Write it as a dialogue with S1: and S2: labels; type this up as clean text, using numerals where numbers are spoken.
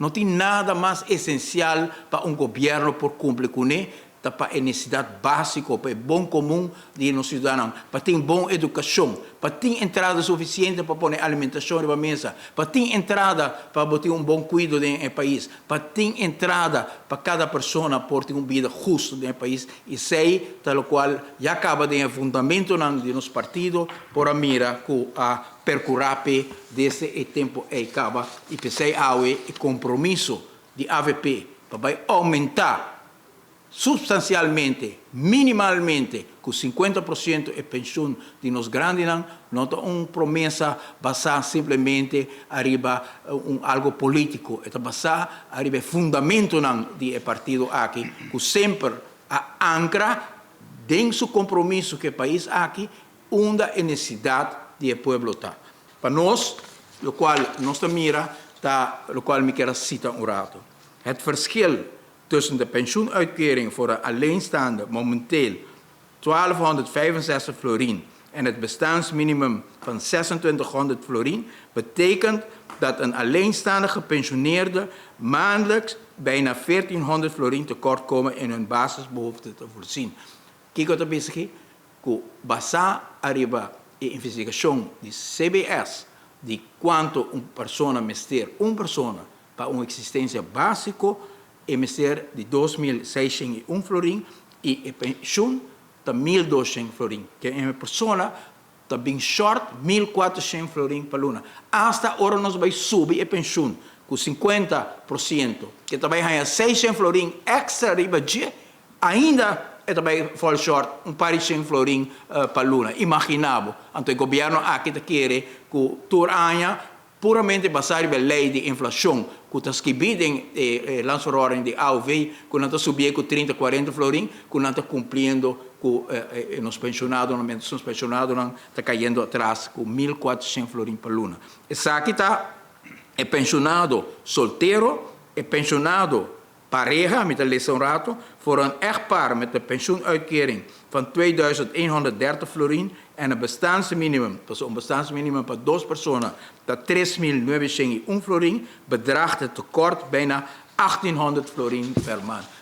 S1: No tin nada mas esencial pa un gobierno por cumpli cune, ta pa e necesidad basico, pa e bon comun di nos ciudadanonan, pa tin bon educacion, pa tin entrada suficiente pa pone alimentacion riba mesa, pa tin entrada pa bo tin un bon cuido den e pais, pa tin entrada pa cada persona por tin un bida husto den e pais. Esey ta locual ya caba den e fundamentonan di nos partido por a mira cu a percura p'e desde e tempo ey caba y p'esey awe e compromiso di avp pa bay aumenta Substansialmente, minimalmente, ku 50% e penshun di nos grandinan no ta un promesa basá simplemente ariba un algo polítiko, e ta basá ariba e fundamentonan di e partido aki ku semper a ankra den su kompromiso ku e pais aki unda e nesesidat di e pueblo ta. Pa nos, lokual nos ta mira ta lokual mi kier a sita un rato. Het verschil tussen de pensioenuitkering voor een alleenstaande momenteel 1265 florin en het bestaansminimum van 2600 florin betekent dat een alleenstaande gepensioneerde maandelijks bijna 1400 florin tekort komen in hun basisbehoeften te voorzien. Kiko ta bisa aki? Ku basá ariba e investigashon di CBS di kuantu un persona mester, un persona, Pa un eksistensia básiko e mester di 2601 florin i e penshun ta 1200 florin. Ke e persona ta bin shòrt 1400 florin pa luna. Asta ora nos bai subi e penshun ku 50%, ke ta bai haña 600 florin èkstra riba dje, ainda e ta bai fall short un par di shen florin pa luna. Imaginá bo. Anto e gobièrnu aki ta kere ku tur aña puramente basá riba e lei di inflashon ku ta skibí den e Landsverordening di AOV ku nan ta subié ku 30, 40 florin ku nan ta kumpliendo ku nos penshonadonan mientras nos penshonadonan ta kayendo atras ku 1400 florin pa luna. Esaki ta e penshonado soltero, e penshonado pareha, mi ta lesa un rato, voor een echtpaar met een pensioenuitkering van 2130 florin en een bestaansminimum, pasobra un bestaansminimum pa dos persona ta 3901 florin, bedraagt het tekort bijna 1800 florin per maand.